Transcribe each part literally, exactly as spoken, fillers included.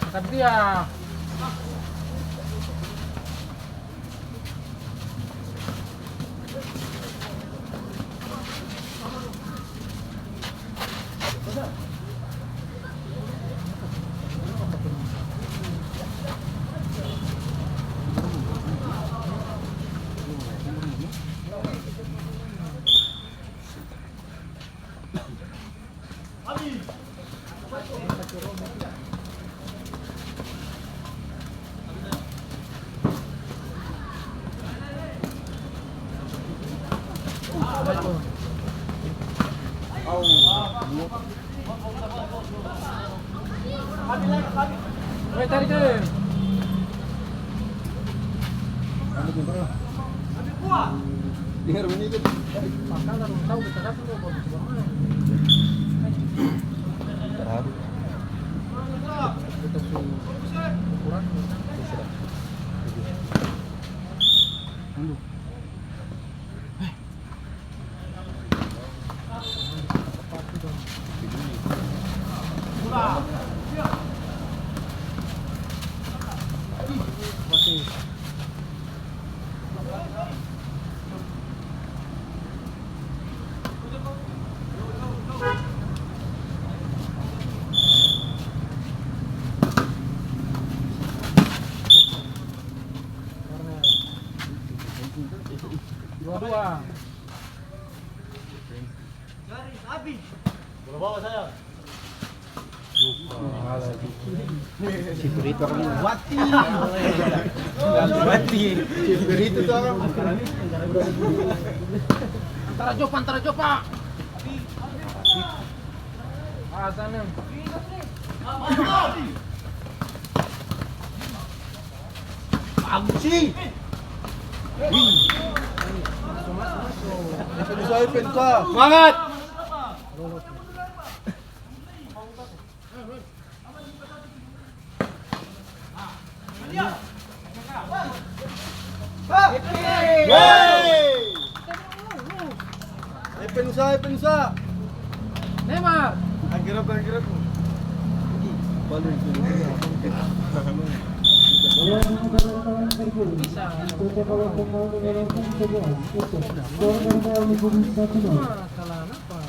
Angkat dia. Weh, tarik, eh. Dengar bunyi itu. Terharu. Kita su ukuran. Tunggu. Dua-dua. Bola bawah saya. Si Purito orang mati. Mati. Si Purito tu orang. Antara Jopa, antara Jopa. Ah, sana. Bagus sih. Semangat. Yeay. Epen usaha, Epen usaha. Neymar. Akhirnya, akhirnya. Bisa. Salah napa?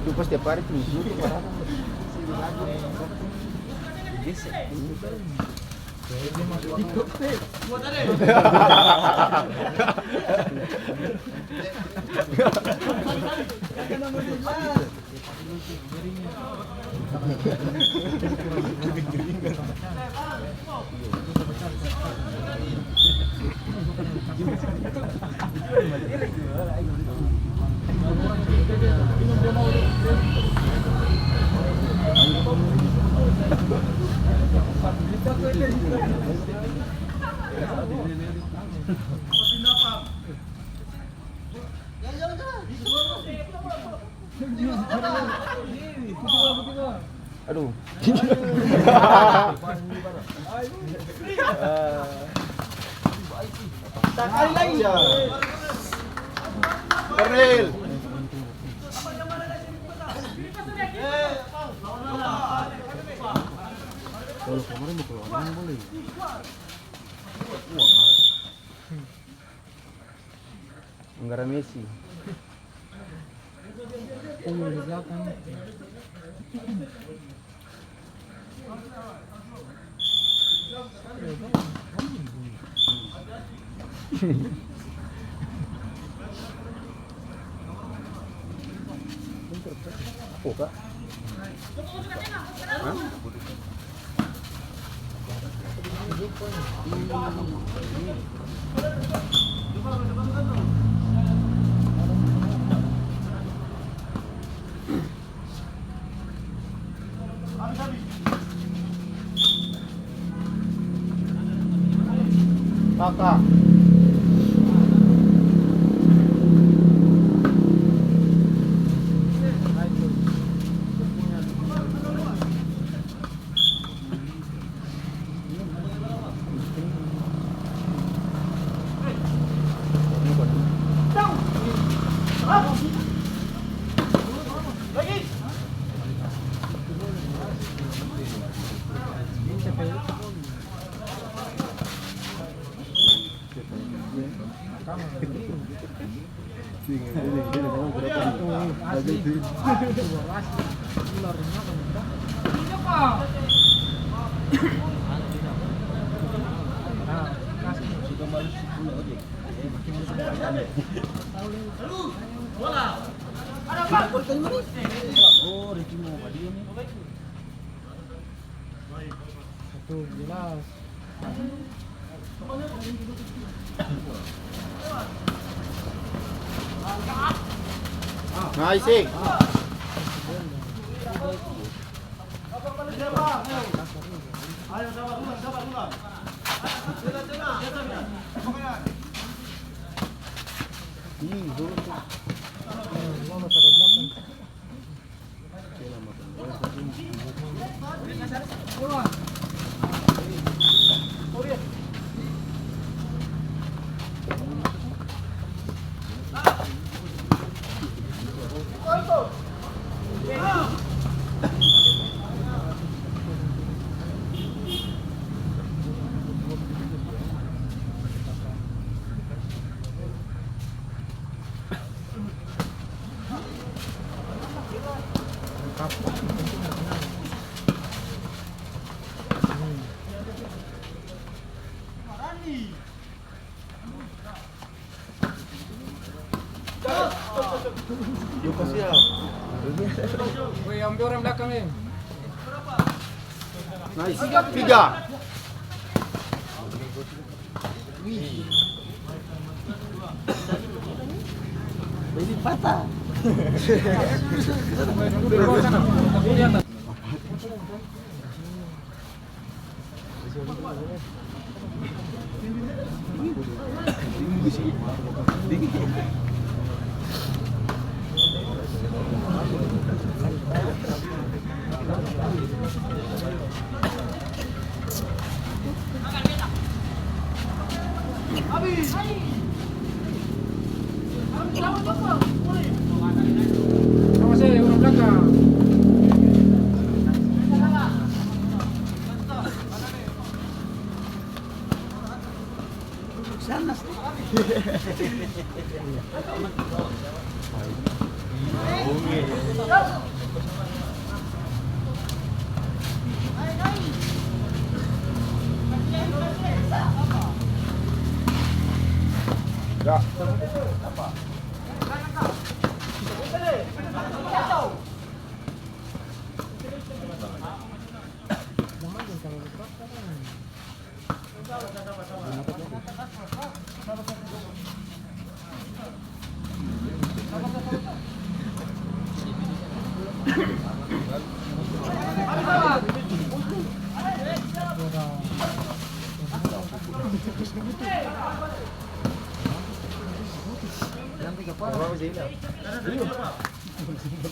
Itu pas tiap hari tuh, itu parah. Digesek. Aduh. Sakali lagi. Kornel. Kalau kemarin mau keluar, boleh. Anggara Messi. Puyol di belakang. Apa, Kak? Hah? Kaka. Satu, jelas. Nice, eh. Weh, ambe orang blakang, eh. Nice. Tiga. Ini patah.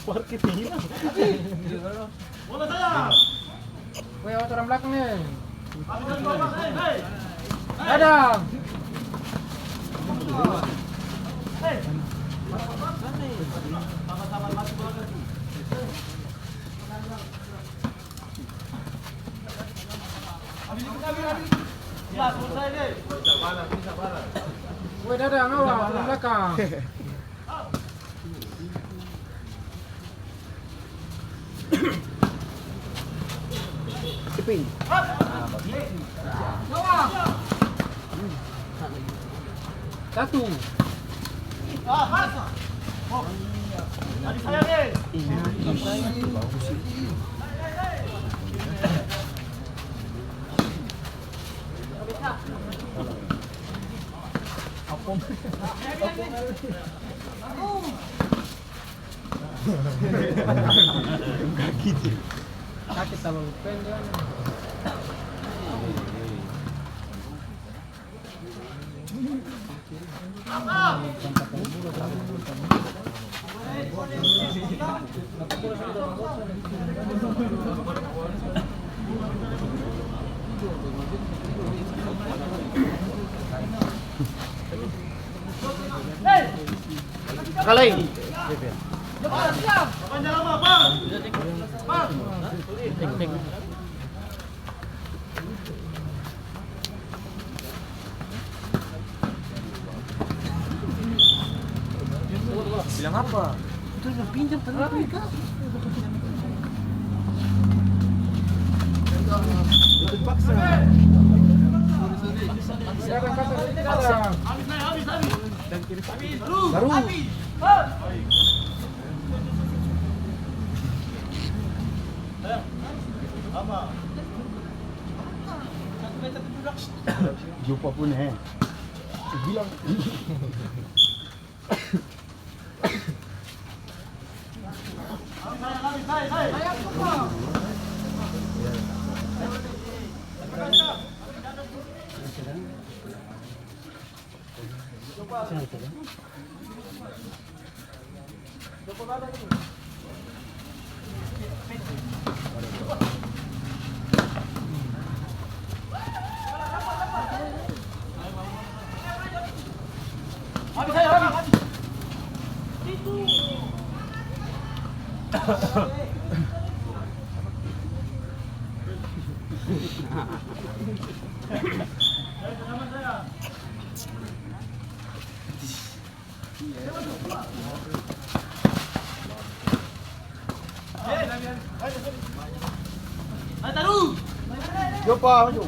Parkir hilang. Weh, awas orang belakang nih. Dadang. Weh, Dadang, awas orang belakang. Satu. Kalai. Bilang apa? Itu yang pinjam tadi, Kak. Itu dipaksa. Dipaksa. Baru. Jumpa pun, eh. Bilang. Jopa, maju.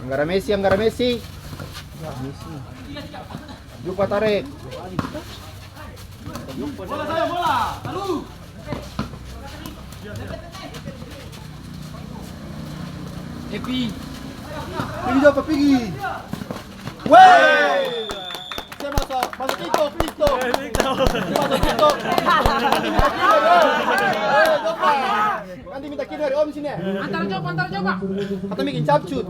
Anggara Messi, Anggara Messi. Jupa tarek. Bola saya, bola. Lalu. Epi. Pigi, Jopa, pigi. Weh. Saya masuk, masuk TikTok, TikTok. Saya masuk TikTok. Weh, Jopa. Nanti minta kirim dari om sini, ya? Antar coba, antar coba. Atau bikin capcut.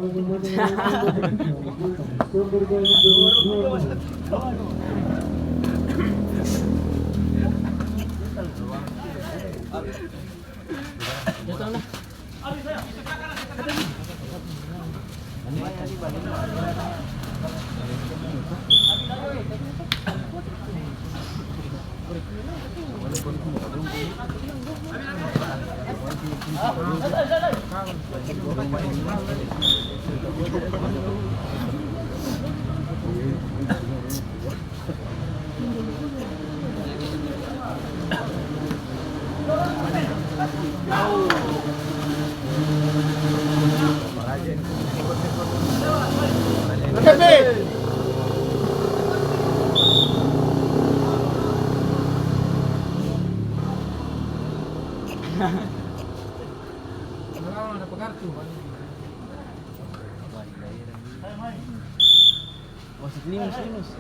Wasit Linus, Linus.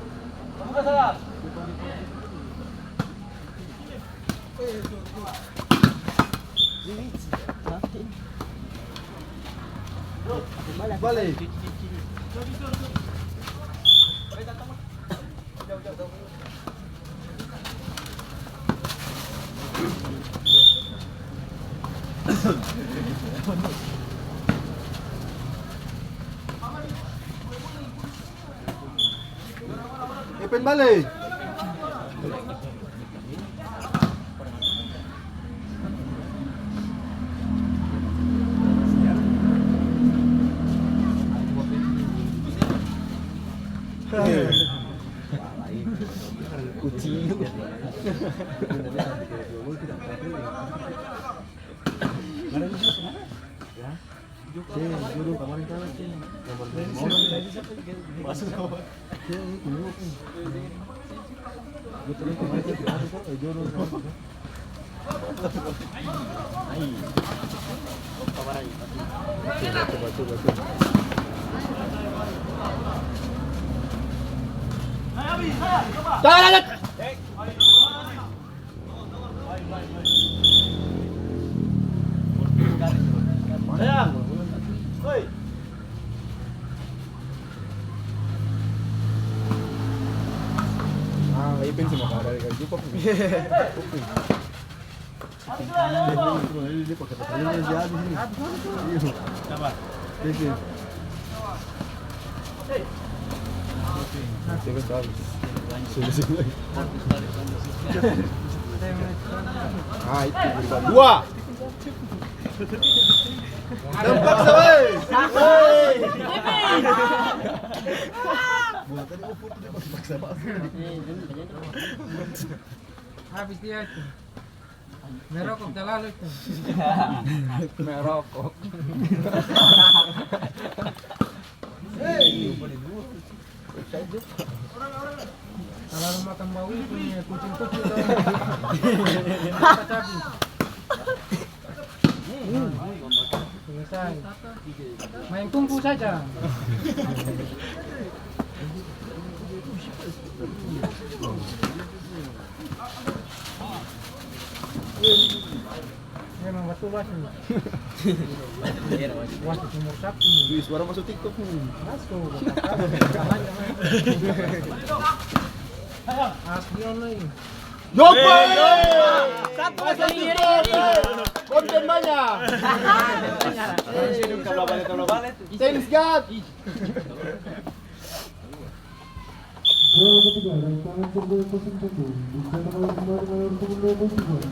Bale. Epen bale. Kucing. Ah, Ipin cuma pada dari Jukop. Dia pake pertandingan dia habis ni. Sabar. Thank you. Siapa tahu? Sini, sini. Ah, itu berubah. Dua. Dampak, woi. Woi. Buat tadi, oh, foto dia paksa-paksa. Habis dia itu. Merokok talalu itu. Merokok. Talalu makang bau itu nih, kucing-kucing tu. Apa cabi? Selesai. Main kungfu saja. Memang batul, Mas. Wasit nomor satu. Ih, suara masuk TikTok nih. Masuk. Asli online. Yope! Satu lagi, ngeri, ngeri. Konten banyak. Thanks God. Bola ketiga, dari tangan sebelah kosong satu, dicetak oleh pemain nomor punggung dua puluh tiga,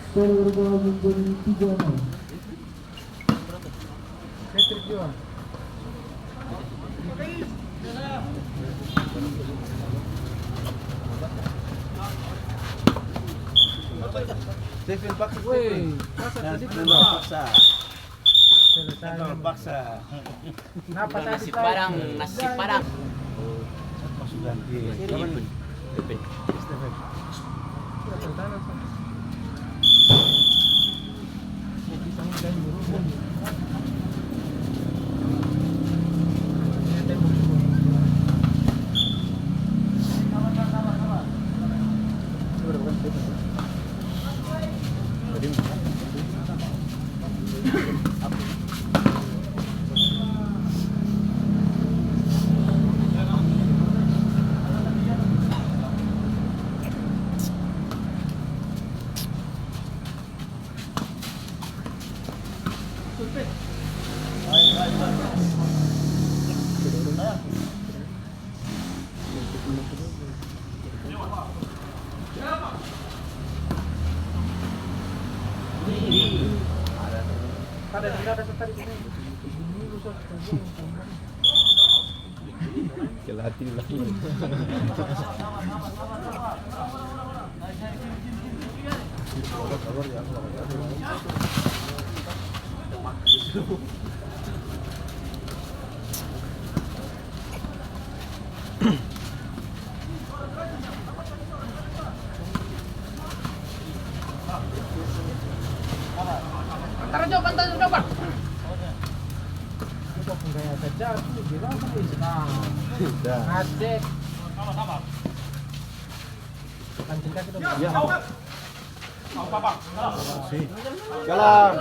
skor berubah menjadi tiga nol. Patrick Johan. Stephen paksa, weh, Stephen. Paksa, nah, tadi Stephen paksa. Selesai. Stephen paksa. Napa tadi nasi padang, nasi padang. Masuk ganti. Siapa nih? Pepe. Kelatih lagi. Antar jo, antar jo, Bang. Sudah. Asik. Pancing kaki dong. Ya. Jalan.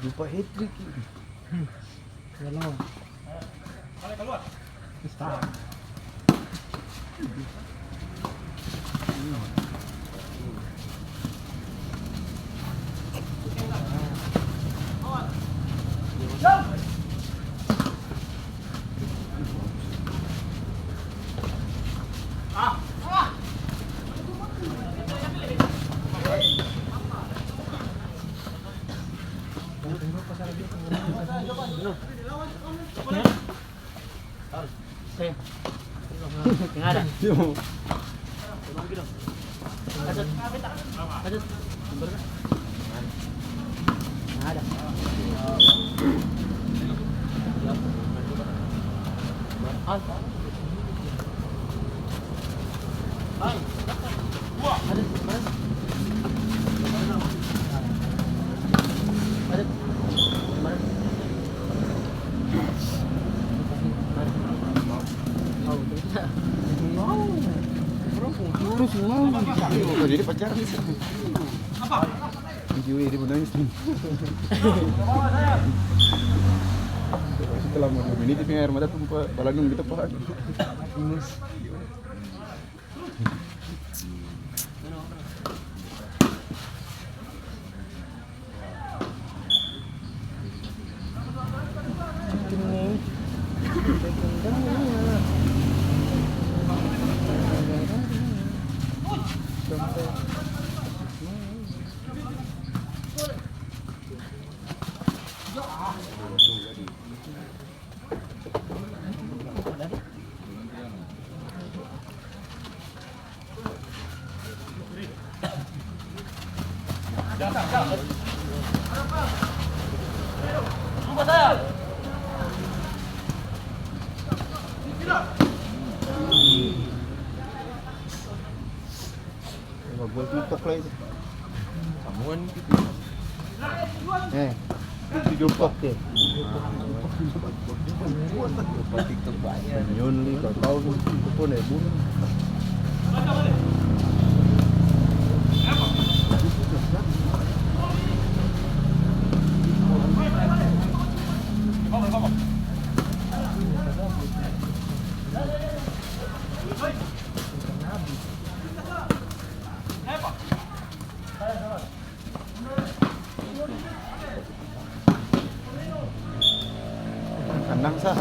Jumpa hat-trick. Jadi pacaran. Video ini menangis nih. Setelah mau menit ini air mata tumpah, balanung di depan. Coba gua TikTok lagi. Samuan gitu. Eh, itu TikTok ya. Buat TikTok banyak. Nyun li, kau tahu itu pun ya, bunuh. Kandang sa.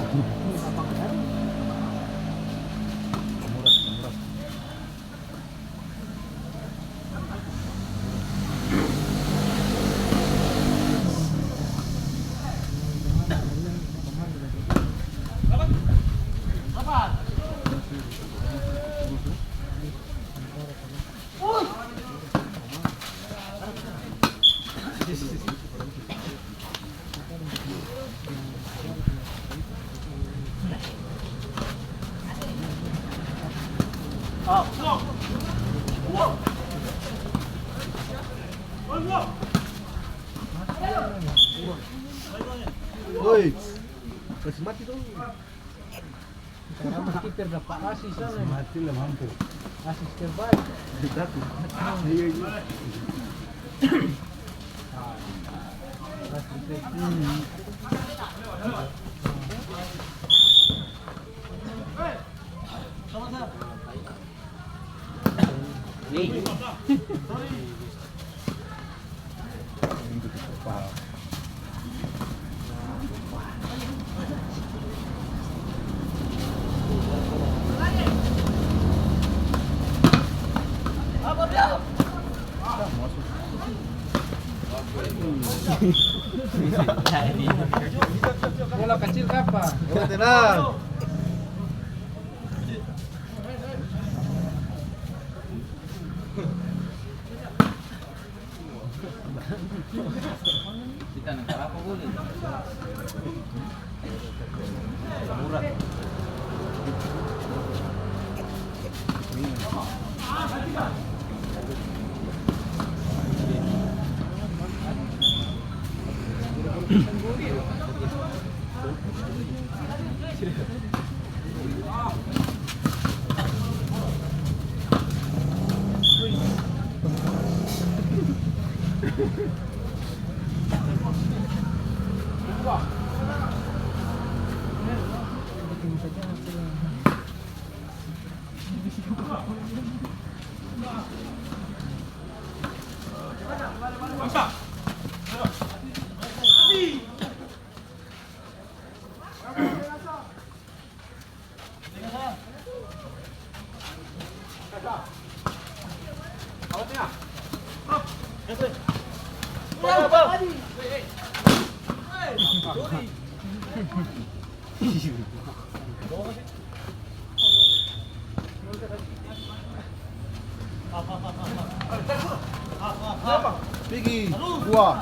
Kiper dapa asis sana. Mati lah, mampir. Asis terbaik. Iya, iya. Bola kacil kapa? Bola tenang. Pigi, dua.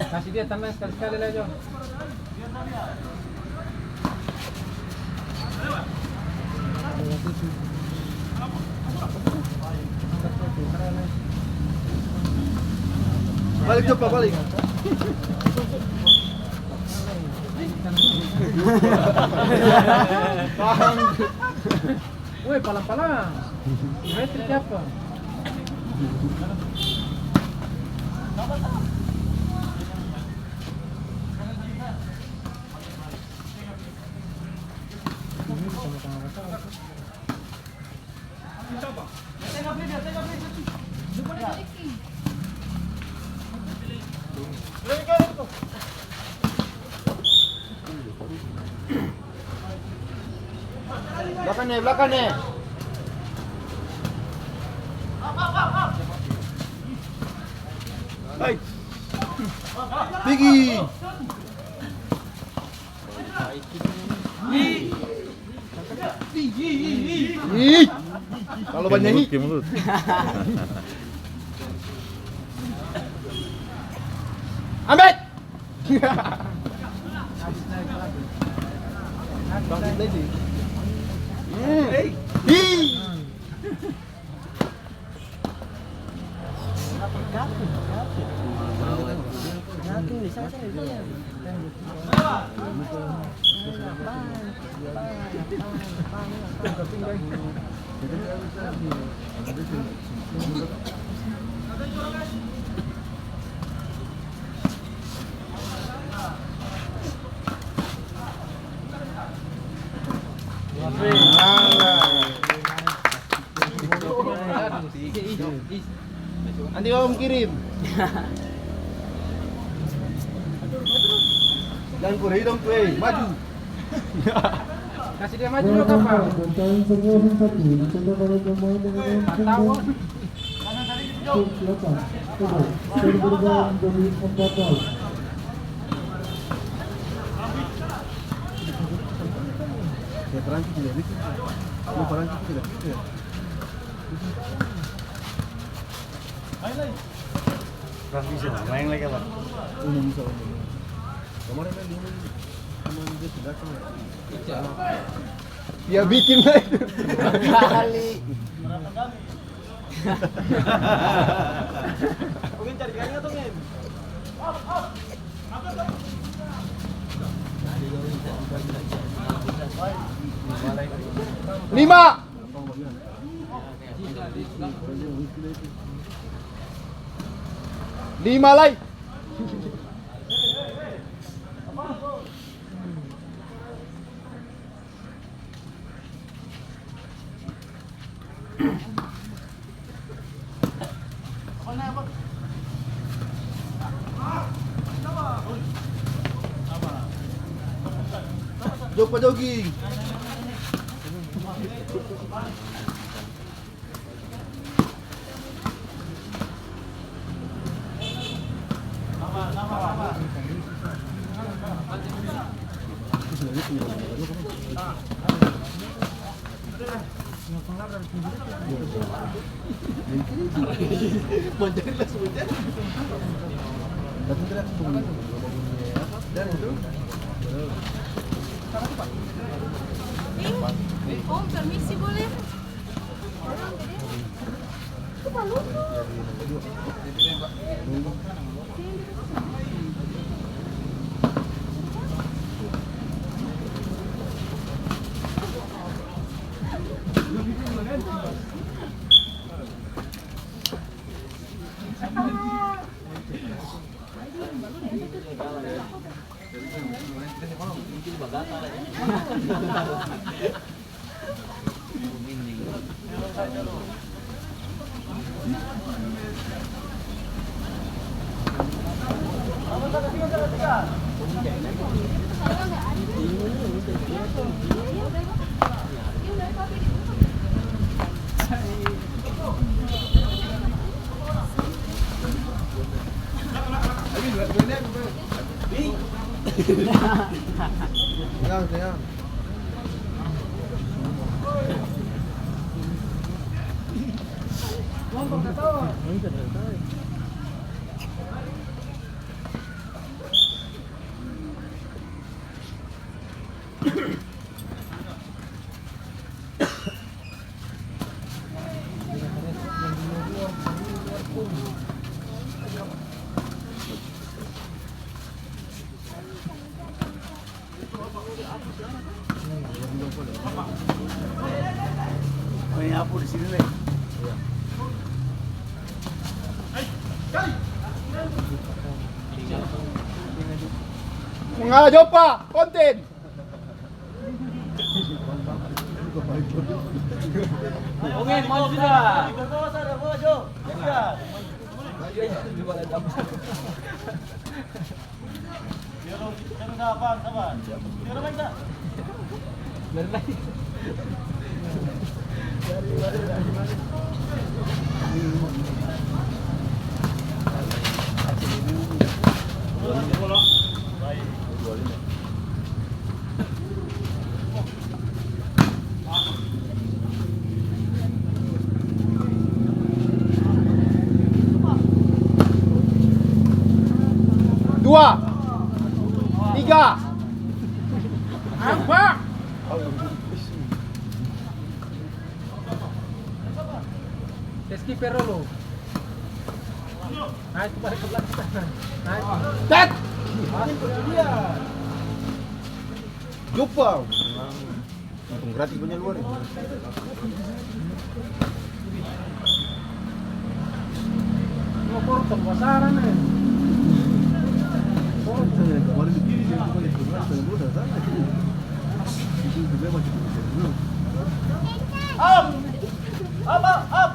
Kasi dia tandang skali-skali lai, Jo. Balik, Jo, Pa, balik. Woi, palang-palang. Metrik apa? Blakang ne, blakang ne. Hai. Pigi. Ih. Kalau banyak mulut, ini. Ke mulut. Ambek. Bangkit lagi. Hmm. Ih. Nanti om kirim. Jang kore hidong tu, eh, maju. Kasi dia maju dolo, kapa? Katawa. Ya, Frankie tidak bikin. Ya, Frankie tidak bikin. Orang bisa main lagi apa? Umum bisa, umum. Kemarin main di umum, cuman dia sudah datang. Ya bikin main. Kali. Lima. Lima lai. Jok pa jogging. Om, permisi boleh? Tenang, tenang. Mangala Jopa, konten. Oke, maju sudah. Dua, tiga, ampa. Skipper dulu. Naik kembali ke belakang. Naik. Tet! Masuk dia. Jumpa. Untung gratis punya luar ya. Mau korupsi pasaran ya. Korupsi. Kemarin di kiri, dia bukan di sebelah, sekarang udah sana. Itu dia masih di sini. Up! Up, up, up!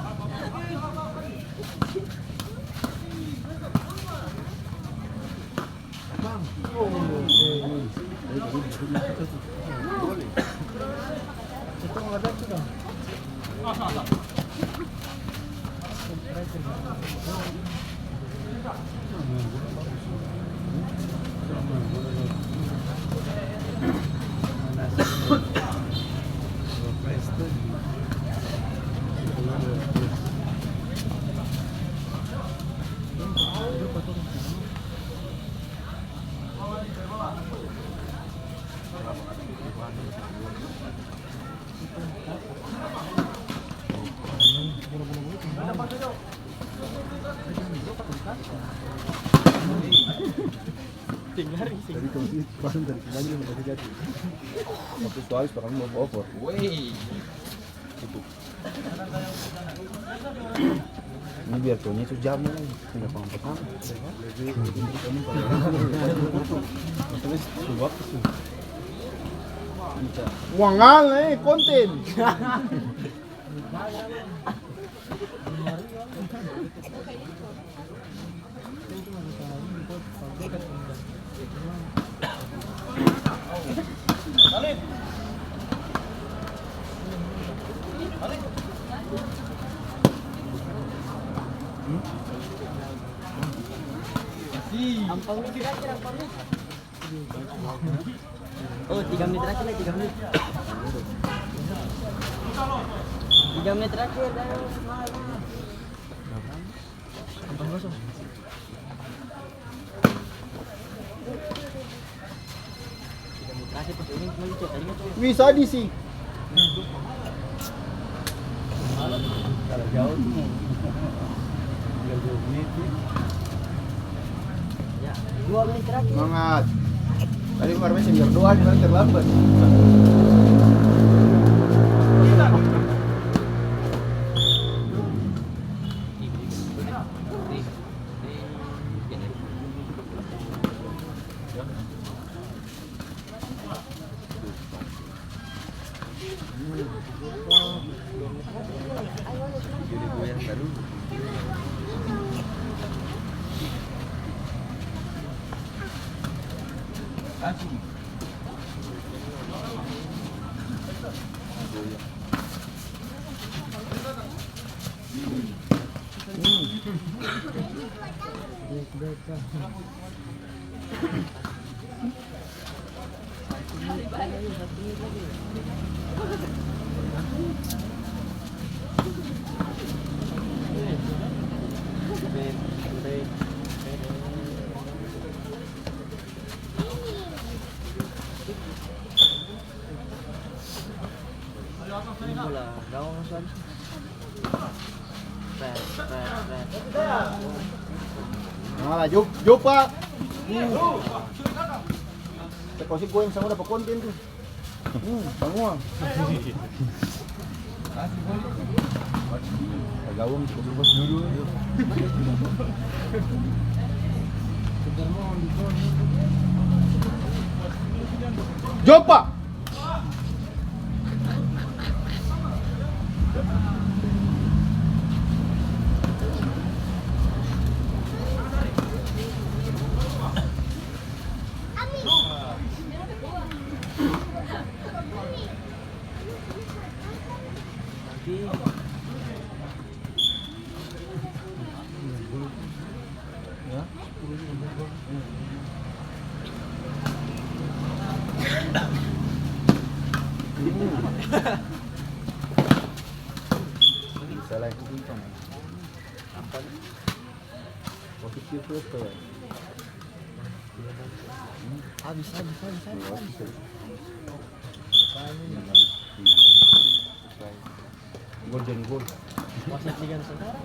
Pasang dari kemarin yang tadi jatuh. Waktu suara suka kamu mau over. Woi. Cukup. Ini biar Tony itu jamu lagi. Tinggal paham pertama. Maksudnya suap sih. Uang ngale, eh, konten. Ampang lu terakhir, ampang lu. Oh, tiga menit terakhir lai, tiga menit. Tiga menit terakhir, ayo, semangat, semangat. Ampang kosong. Tiga menit terakhir, pas ini, cuma itu, tadi kan. Wih, sadis sih. Kalau jauh tuh, tinggal dua menit sih. Ya, dua menit terakhir. Semangat. Tadi kemarin senior doa, dia terlambat. Bola gawang masuk habis. Pres, pres, pres. Nah, jo-, jopa. Hmm. Kita kasih goyang sama dapat konten tuh. Hmm, semua. Gawang, bos dulu. Jopa. Bisa lagi. Apa nih? Positif terus tuh. Habis, habis, habis, habis, habis. Golden goal. Wasit Liga Nusantara.